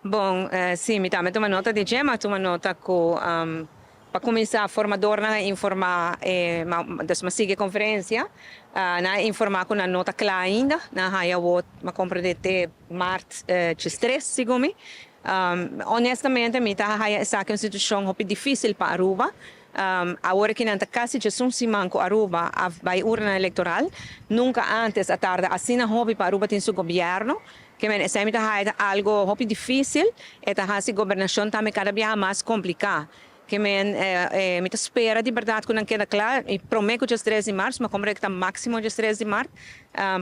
Bon, si, mi tambe a tuma nota di dje, m'a tuma nota ku pa kuminsá formadornan a informá, dus m'a sigui e konferensia, nan a informá ku nan no ta kla ainda, nan a haya awor, m'a komprendé te mart 13, segun mi. Honestamente mi ta haya esaki un situashon hopi difísil pa Aruba. Awor aki nan ta kasi 11 siman ku Aruba a bai urna elektoral. Nunka antes a tarda asina hopi pa Aruba tin su gobièrnu. Ke men esei mi ta haya ta algo hopi difísil, e ta hasi gobernashon tambe kada biaha mas kompliká. Ke men mi ta spera di bèrdat ku nan keda kla i promé ku 13 di mart, ma komprendé ku ta máksimo 13 di mart,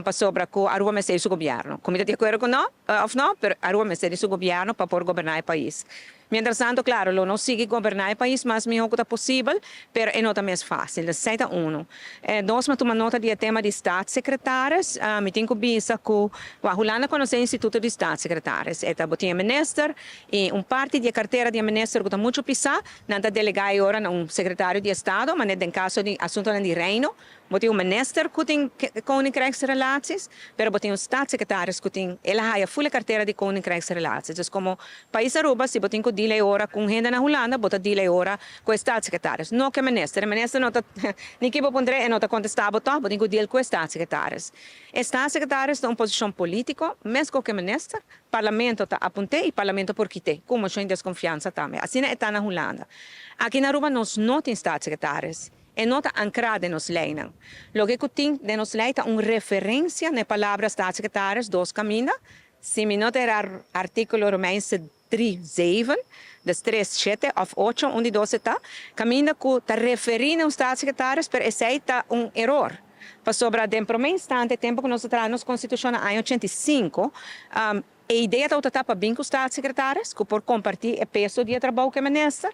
pasobra ku Aruba mester di su gobièrnu. Ku mi ta di akuerdo ku no òf no, pero Aruba mester di su gobièrnu pa por goberná e pais. Mientras tanto, claro, lo nos sigui goberná e pais mas mihó ku ta posibel, pero e no ta mes fásil. Esei ta unu. Dos, m'a tuma nota di e tema di staatssecretaris. Mi tin ku bisa ku Hulanda konosé instituto di staatssecretaris. E ta bo tin e minister i un parti di e kartera di e minister ku ta muchu pisá, nan ta delegá e ora na un sekretario di estado, manera den kaso di asuntonan di Reino. Bo tin un minister ku tin Koninkrijksrelaties, pero bo tin un staatssecretaris ku tin, el a haya ful e kartera di Koninkrijksrelaties. Dus komo pais Aruba, si bo tin ku deal e ora ku un hende na Hulanda, bo ta deal e ora ku e staatssecretaris, no ku e minister. E minister no ta, ni ki bo puntr'é, e no ta kontestá bo tòg, bo tin ku deal ku e staatssecretaris. E staatssecretaris ta un posishon polítiko, meskos ku e minister. Parlamento ta apunt'é i Parlamento por kit'é, ku moshon di deskonfiansa tambe. Asina e ta na Hulanda. Aki na Aruba nos no tin staatssecretaris. E no ta ankrá den nos leinan. Loke ku tin den nos lei ta un referensia na e palabra staatssecretaris dos kaminda, si mi no ta erá artíkulo Romeinse 3 7, dus 3 7 òf 8, un di dos e ta, kaminda ku ta referí na un staatssecretaris, pero esei ta un eror. Pasobra den promé instante, tempu ku nos a traha nos konstitushon na aña 85, e idea tabata ta pa bin ku staatssecretaris ku por kompartí e peso di e trabou ku e minister.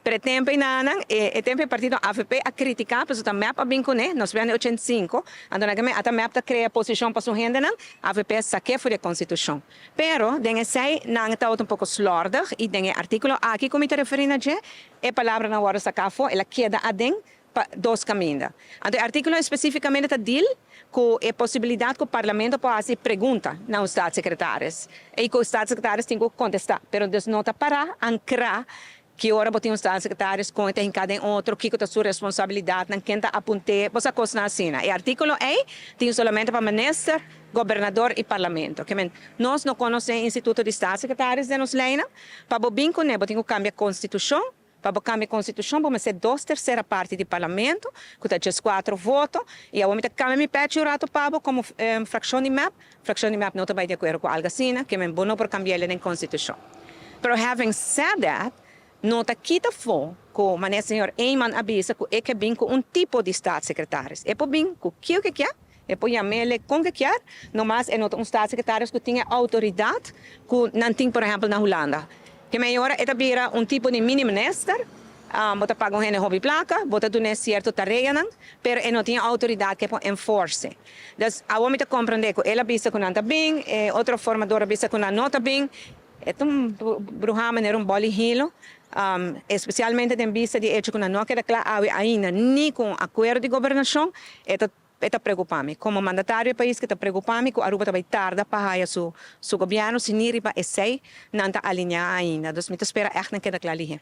Pero e tempu einanan, e tempu e partido avp a kritiká pasobra ta mep a bin kuné, nos bia na e 85, anto nan ke men ata mep ta krea posishon pa su hendenan, avp a sak'é for di e konstitushon. Pero den esei nan tabata un poko slòrdig i den e artíkulo aki ku mi ta referí na dje, e palabranan wòrdu saká afó, el a keda aden pa dos kaminda. Anto e artíkulo espesífikamente ta deal ku e posibilidat ku Parlamento por hasi pregunta na un staatssecretaris i ku staatssecretaris tin ku kontestá. Pero dus no ta pará ankrá ki ora bo tin un staatssecretaris, kon e ta hinká den otro, kiko ta su responsabilidatnan, ken ta apunt'é, bo sa kosnan asina. E artíkulo ei tin solamente pa minister, gobernador i Parlamento. Ke men, nos no konosé instituto di staatssecretaris den nos leinan. Pa bo bin kuné bo tin ku kambia konstitushon. Pa bo kambia konstitushon bo mester dos tersera parti di Parlamento, ku ta 14 voto, i awor mi ta kambia mi pechi un rato pa bo komo frakshon di MEP. Frakshon di MEP no ta bai di akuerdo ku algu asina, ke men bo no por kambi'el den konstitushon. Pero having said that, no ta kita afó ku manera señor Eman a bisa ku e ke bin ku un tipo di staatssecretaris. E por bin ku kiko ke kier, e por yam'el kon ke kier, nomas e no ta un staatssecretaris ku tin e outoridat ku nan tin por ehèmpel na Hulanda. Ke men ora e ta bira un tipo di mini minister, bo ta paga un hende hopi plaka, bo ta dun'é sierto tareanan, pero e no tin e outoridat ke por enforse. Dus awor mi ta komprendé ku el a bisa ku nan ta bin, e otro formador a bisa ku nan no ta bin. E ta un bruhá manera un bòl di hilo, espesialmente den bista di echo ku nan no a keda kla awe ainda ni ku un akuerdo di gobernashon. E ta preokupá mi. Komo mandatario di e pais ku ta preokupá mi ku Aruba ta bai tarda pa haya su gobièrnu si ni riba esei nan ta alineá ainda. Dus mi ta spera ègt nan keda kla lihé.